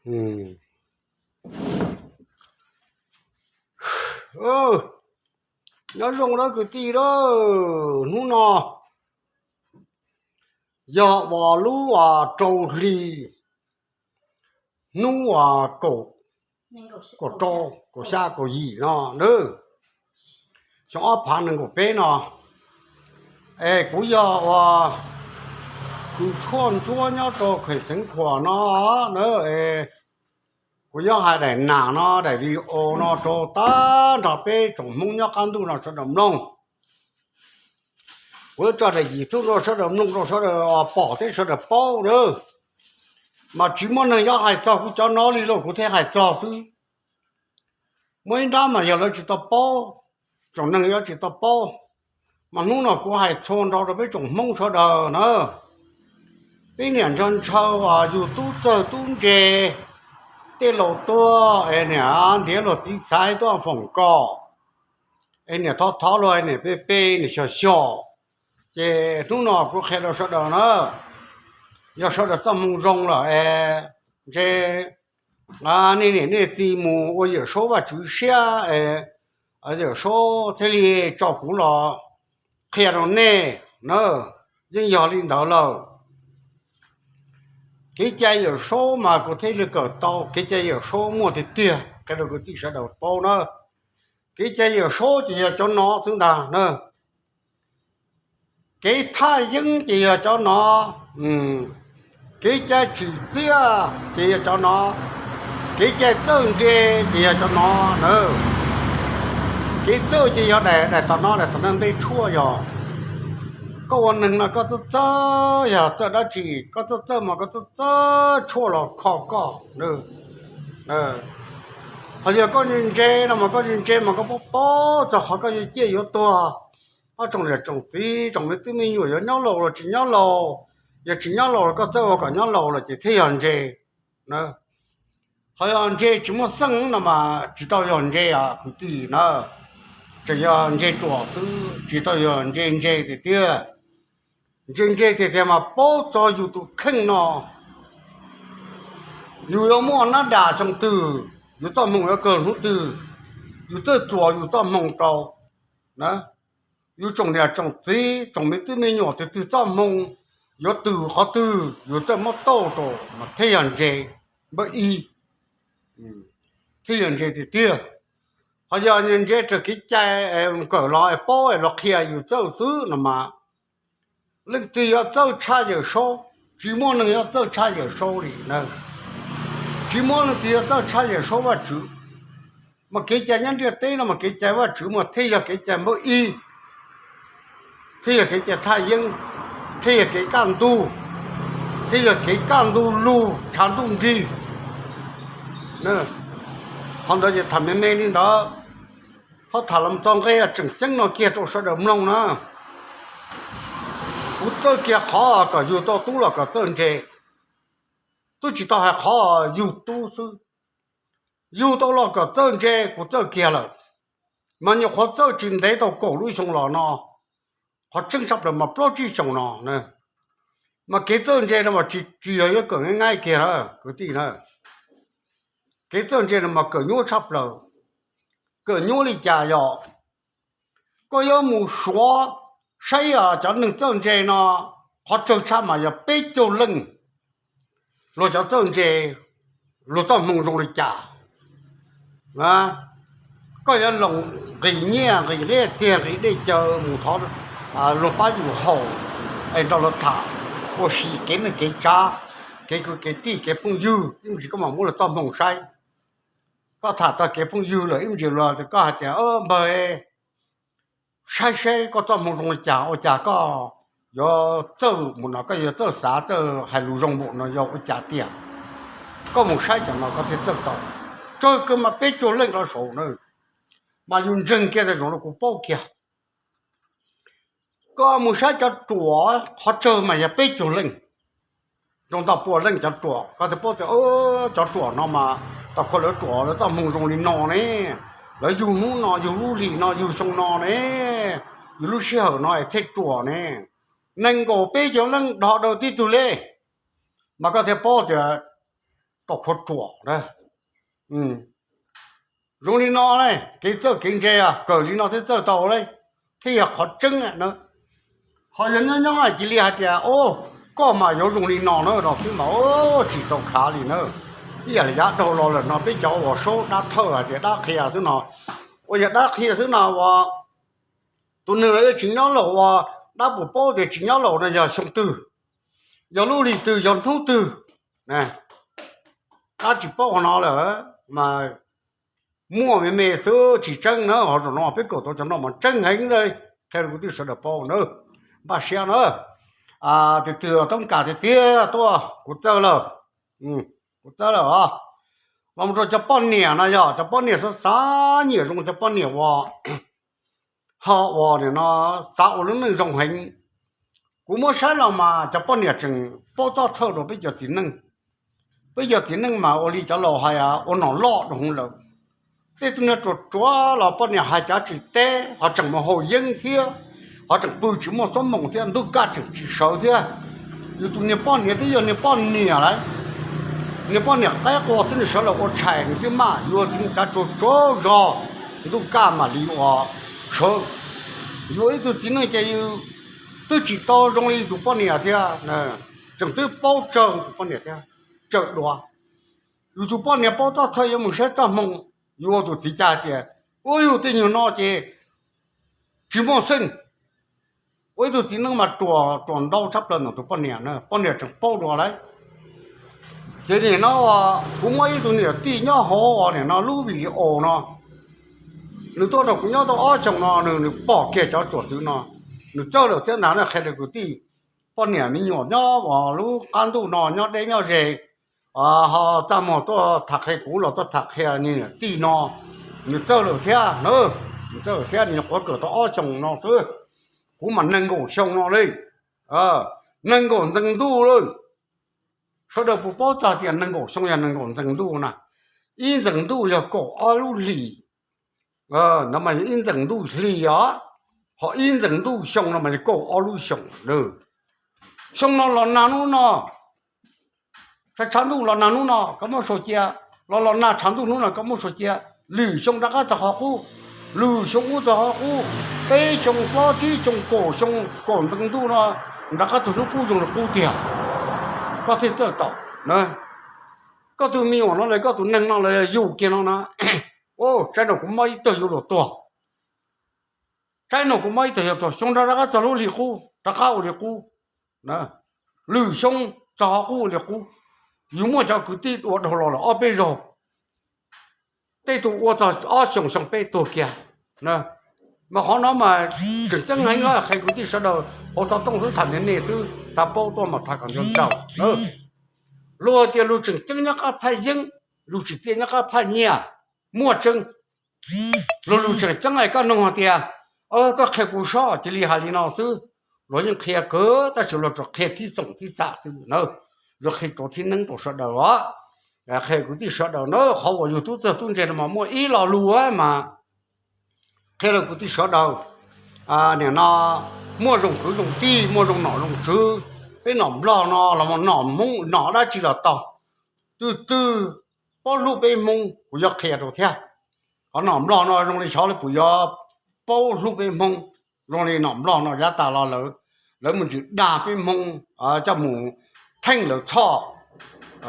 Nyob zoo na kwv tij a, hnub no yog uas lub rau hli hnub kaum rau, kaum xya, kaum yim no na, xyoo ob phav nees nkaum peb no. Es kuv yog uas kws tshuaj ntsuab nyob rau kheem Xeev Khuam no na, es kuv yuav hais daim nam no, daim video no rau tag nrho peb tsoom Hmoob nyob qab ntuj no sawv daws mloog. Kuv yuav tso daim yim tub rau sawv daws mloog, rau sawv daws pom thiab sawv daws paub na. Mas tsis muaj neeg yuav hais txog kuv cov no li lauj, kuv thiaj hais txog xwb. Muaj ib nrab mas yog lawv tsis tau paub, tsoom neeg yuav tsis tau paub. Mas hnub no kuv hais txhua nrho rau peb tsoom Hmoob sawv daws na. Peb niam ntshaw ntshaw, yug tub txawg tub ntse, tej laus tuag es niam ntiav luag txiv xaiv tuaj foom kom, es niam thov thov luag, niam pe pe, niam xyom xyom. Ces hnub no kuv qhia rau sawv daws na, yog sawv daws txoj hmoo zoo lawm es ntshe nej niam nej txiv mus ua Yawm Saub Vajtswv siab es Yawm Saub thiaj li tso kuv los qhia rau nej na. Yeej yog li ntawd lawm. Kev cai Yawm Saub mas kuv thiaj li kawm tau, kev cai Yawm Saub muaj tiag tiag, qhia rau kwv tij sawv daws paub na. Kev cai Yawm Saub ces yog cov no xwb ntag na. Kev thaj yeeb ces yog cov no, kev cai tsim txiaj ces yog cov no, kev cai txawj ntse ces yog cov no na. Kev txawj ces yog daim, daim tom no, daim tom no npe tshuaj yog. Koj ua neeg no koj txawj txawj yog txawj dab tsi, koj txawj txawj mas koj txawj txawj tshuaj los kho koj. Ho yog koj ntse ntse no mas koj ntse ntse mas koj paub paub txog qhov koj yuav ciaj yuav tuag, ob tsoom niam tsoom txiv tsoom me tub me nyuam yuav nyob laus los tsis nyob laus, yog tsis nyob laus los koj txawj ua kom nyob laus los ces thiaj yog ntse. Ho yog ntse tsis muaj xeej no mas tsis tau yog ntse os kwv tij na. Tseem yog ntse ruam xwb tsis tau yog ntse ntse tiag tiag. Ntse ntse tiag tiag mas paub txog yus tus kheej no, yus yuav muaj nab das xyoo twg, yus txoj hmoo yuav kawg hnub twg, yus txawj txuas yus txoj hmoo rau na. Yus tsoom niam tsoom txiv tsoom me tub me nyuam tus twg txoj hmoo yuav tws qhov twg yus txawj muab tauj rau mas thiaj yog ntse npawb ib, thiaj yog ntse tiag tiag. Ho yog ntse raws kev cai kawm los paub los qhia yus txawj xwb no mas, leej twg yuav txawj tshaj Yawm Saub? Tsis muaj neeg yuav txawj tshaj Yawm Saub li na. Tsis muaj leej twg yuav txawj tshaj Yawm Saub Vajtswv. Mas kev cai nyob ntiaj teb no mas kev cai Vajtswv mas thiaj yog kev cai npawb ib, thiaj yog kev cai thaj yeeb, thiaj yog kev kaj ntug, thiaj yog kev kaj ntug lug tshav ntuj nrig. Qhov ntawd ces tham me me li ntawd, ho tham los txog nqe tseem ceeb no kiag rau sawv daws mloog na. Kuv txawj kiag qhov kom yug tau tub los kom txawj ntse, twb tsis tau hais qhov yug tub xwb. Yug tau los kom txawj ntse kuv txawj kiag lawm, mas nyuam qhuav txawj tsis ntev tau kaum lub xyoo los no. Qhov tseeb tshaj plaws mas plaub tsib xyoos no, mas kev txawj ntse no mas tsis, tsis yog yuav kawm nqaij nqaij kiag lawm kwv tij na. Kev txawj ntse no mas kawm nyuaj tshaj plaws. Kawm nyuaj li cas yog koj yuav mus suav saib cov neeg txawj ntse no, qhov tsawg tshaj mas yog peb caug leej. Luag cov txawj ntse, luag txoj hmoo zoo li cas? Koj yuav loos nqis nyiaj nqis liab txiag nqis dej cawv mus thov luag pab yus haus, es nrog luag tham ua si kev neej kev tsav, kev kwv kev tij kev phooj ywg, ib me ntsis koj mam muab luag txoj hmoo saib. Koj tham txog kev phooj ywg lawm ib me ntsis luag koj hais tias npawg, saib saib koj txoj hmoo zoo li cas, ua cas koj yuav txawj mus no, koj yuav txawj xav txawj hais lus zoo npaum no yog ua cas tiag? Koj mus saib cov no koj thiaj txawj tau. Tsawg kawg mas peb caug leej rau saud na, mas yus ntseeg kiag tias zoo rau kuv paub kiag. Koj mus saib cov ruam, qhov tsawg mas yog peb caug leej, rau ntau pua leej cov ruam, koj thiaj paub tias cov ruam no mas tau khuv lawv ruam lawv txoj hmoo zoo li no ne, lawv yug hnub no yug lub hlis no yug xyoo no ne, yug lub sij hawm no es thiaj ruam ne. Nees nkaum peb caug leej dhos daws tib tug li, mas koj thiaj paub tias tau khuav ruam na. Zoo li no ne, kev txawj kev ntse kawg li no thiaj txawj tau li, thiaj yog qhov tseeb na. Ho yog nyob nyob cia li hais tias, o, koj mas yuav zoo li no na no xwb mas, o, tsis tau khav li na. Ib yam li yav dhau los lawm no peb cov uas saub dab thawj hais tias dab qhia xwb no, uas yog dab qhia xwb no uas tus neeg los yeej tsis nyob laus, uas dab puas paub tias tsis nyob laus no yog xyoo twg, yog lub hli twg, yog hnub twg, dab tsis paub qhov no lawm mas muaj me me xwb tsis tseeb na. Ho zaum no peb kawm tau cov no mas tseeb heev ntag, qhia rau kwv tij sawv daws paub na, npaj siab na. Tus twg toob kas tiag tiag tuaj kuv txawj lawm, kuv txawj lawm os. Los mus rau cov poj niam no yog cov poj niam xav xav nyiam zoo, cov poj niam uas ho uas nim no xav ua lub neej zoo heev. Kuv muab saib los mas cov poj niam tseem paub txoj thawj dua peb cov txiv neej. Peb cov txiv neej mas ua li cov laus hais ua nom loj rau hauv lawm. Tej tug niag ruam ruam los poj niam hais cav tsis teb, ho tseem mus haus yeeb thiab, ho tseem pw tsis muaj xuab moos thiab, ntuj kaj tseem tsis sawv thiab. Yus tus niag poj niam twb yog niag poj niam lawm, niag poj niam qaib qua xwb nws sawv los ua tshais nws twb maj yuav txiv neej cav tsuag tsuag zog, ntuj kaj mam li ua sawv. Yuav ib tug txiv neej ces yus twb tsis tau zoo li yus tus poj niam thiab, tseem twb paub tsawg tus poj niam thiab, tsawm dua. Yus tus poj niam paub txoj thawj yuav mus saib txoj hmoo, yuav ua tus txiv cas tias, ua yus tej nyuag no ces tsis muaj xeej. Ua ib tug txiv neej mas ruam ruam ntau tshaj plaws ntawm tus poj niam na, poj niam tseem paub dua lawm. Ces nim no kuv muaj ib tug niam tij nyob hauv nim no lub video no, nws tuaj nrog kuv nyob tau ob xyoos no, nws pom kiag cov txuas txwv no, nws txawj lawm thiab ntag na. Qhia rau kwv tij poj niam me nyuam nyob lub qab ntuj no nyob deb nyob ze, ho txaj muag tuaj tham qhia kuv los tuaj tham qhia niam tij no, nws txawj lawm thiab na, nws txawj lawm thiab, nws nyuam qhuav kawm tau ob xyoos no xwb. Kuv mas nees nkaum xyoo no li, nees nkaum ntxees ntuj lawm. Sawv daws puas paub txog tias nees nkaum xyoo yog nees nkaum ntxees ntuj na? Ib ntxees ntuj yog kaum ob lub hlis, no mas yog ib ntxees ntuj hlis os, ho ib ntxees ntuj xyoo no mas yog kaum ob lub xyoos lawm. Xyoo no los nag hnub no, tshav ntuj los nag hnub no koj muab sau cia, los los nag tshav ntuj hnub no koj muab sau cia, lwm xyoo rov qab txog qhov qub, lwm xyoo ub txog qhov qub, peb xyoo plaub tsib xyoo kaum xyoo kaum ntxees ntuj no rov qab txog hnub qub zoo li qub tiag, koj thiaj txawj tau. Koj tus me nyuam no los koj tus neeg no los yog yus kiag no na, tsaib no kuv mob ib tug yuav luag tuag, tsaib no kuv mob ib tug yuav tuag, xyoo rov qab txog lub hli qub rov qab ua li qub, lwm xyoo txog qhov qub ua li qub. Yus muaj cov kwv tij ua dhau los lawm ob peb zaug, tej tug ua txog ob xyoos xyoo peb tuag kiag. Mas qhov no mas tseem ceeb heev, qhia kwv tij sawv daws hauv xov tooj xwb tham niaj nej xwb, xav paub tuaj mas tham kom nco ntsoov. Luag tias lus tseem ceeb nyob qab phaj yeeb, lus tsis txawj nyob qab phaj nyiaj, muaj tseeb. Luag lus tseem ceeb es koj nug hais tias, koj qhia kuv sob, cia li hais li no xwb. Luag yeej qhia kawg tab sis luag tsuas qhia thib xoom thib xam xwb na, luag qhia rau thib neeb rau sawv daws os. Qhia kwv tij sawv daws na, qhov uas yus tub txawg tub ntse no mas muaj ib lo lus mas qhia rau kwv tij sawv daws. Nim no muaj zoo kwv zoo tij, muaj zoo nom zoo tswv, peb nom nplog no los nom hmoob nom dab tsi los tau, twg twg paub hlub peb hmoob kuv yuav qhia rau thiab. Qhov nom nplog no zoo li xyov lawv puas yuav paub hlub peb hmoob. Zoo li nom nplog no yav tas los lawv, lawv mus ntsis dag peb hmoob, coj mus theej lawv txhoj,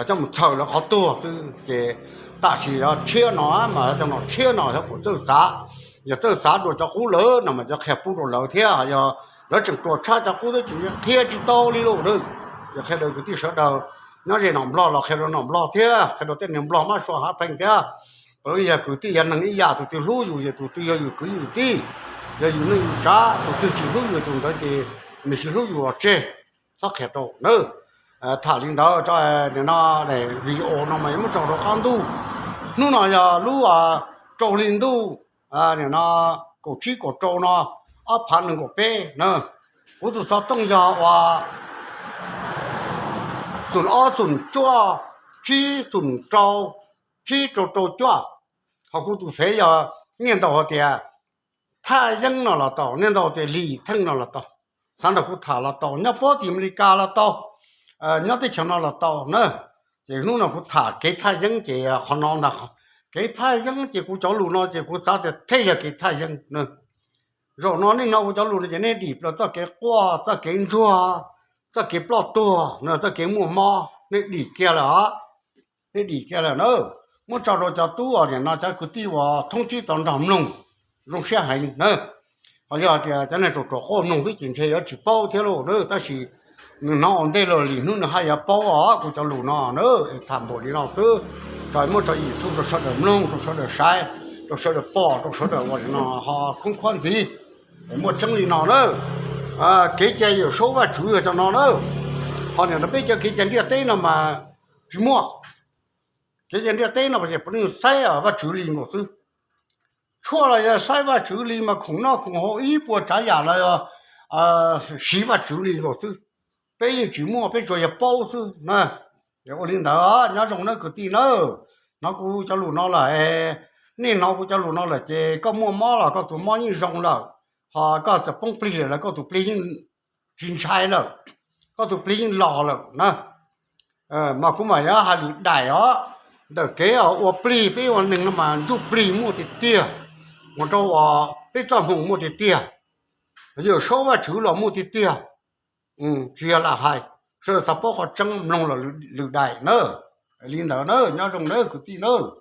coj mus txhaws lawv qhov tuag xwb. Ces tam sim yog tshiab no mas cov nom tshiab no xyov puas txawj xav, yog txawj xav dua cov qub lawm no mas cov qhia pub rau lawv thiab. Yog lawv tseem ruam tshaj cov qub thiab tseem qhia tsis tau li lawm. Yog qhia rau kwv tij sawv daws nyob ze nom nplog los qhia rau nom nplog thiab, qhia rau tej niag nplog mab sua hav pheej thiab. Yog kwv tij yog neeg ib yam, tus twg hlub yus, yog tus twg yog yus kwv yus tij, yog yus neej yus tsav, tus twg tsis hlub yus tus ntawd ces nws tsis hlub yus los tseg, txhob qhia rau na. Tham li ntawd, no video no mas yuav muab tso rau qab ntuj. Hnub no yog lub rau hli ntuj, nim no kaum tsib kaum rau no, ob phav nees nkaum peb na. Kuv tus xov tooj yog uas xoom ob xoom cuaj, tsib xoom rau, tsib rau rau cuaj. Ho kuv tus fev yog niaj ntau hais tias Thaj Yeeb no los tau, niaj ntau tias Lis Theej no los tau. Xav nrog kuv tham los tau, nyob pob tim Amelikas los tau, nyob teb chaws no los tau na. Ces hnub no kuv tham kev thaj yeeb ces qhov no ntag. Kev thaj yeeb ces kuv cov lus no ces kuv xav tias thiaj yog kev thaj yeeb na. Zaum no nej hnov kuv cov lus no ces nej dim plaws txoj kev quaj, txoj kev ntsuag, txoj kev ploj tuag, txoj kev muaj mob, nej dim kiag lawm os. Nej dim kiag lawm na. Muab tso rau cov tub os, nim no cov kwv tij uas thoob tsib tau nrog mloog zoo siab heev na. Ho yog tias cov neeg tsuas tsuas quaj mloog xwb ces ntshe yuav tsis paub thiab lauj na, tab sis nws hnov ua ntej los lwm hnub nws haj yuav paub os kuv cov lus no na. Es tham npaum li no xwb, tso muab tso YouTube rau sawv daws mloog, rau sawv daws saib, rau sawv daws pom, rau sawv daws ua li no ho khoob khuab ntxiv. Es muaj tseeb li no na. Kev cai Yawm Saub Vajtswv yog cov no na. Ho nim no peb cov kev cai ntiaj teb no mas tsis muaj. Kev cai ntiaj teb no ces puav leej saib Vajtswv li nkaus xwb. Tshuaj los yog saib Vajtswv li mas khoom noj khoom haus ib puas tsav yam los siv Vajtswv li nkaus xwb. Peb yeej tsis muaj, peb tsuas yog paub xwb na. Ua li ntawd nyob zoo nawb kwv tij nawb. Hnov kuv cov lus no lawm, nej hnov kuv cov lus no lawm ces koj muaj mob los koj tus mob yeej zoo lawm, ho koj txawm poob plig lawm los koj tus plig yeej tsis ntshai lawm, koj tus plig yeej los lawm na. Mas kuv mam yuav hais lus daim os, ntawm kev ua plig, peb ua neeg no mas ntsuj plig muaj tiag tiag, mus rau peb txoj hmoo muaj tiag tiag, Yawm Saub Vajtswv los muaj tiag tiag. Tsis yog lam hais, sawv daws xav paub qhov tseeb mloog los lwm daim na. Li ntawd na, nyob zoo nawb kwv tij nawb.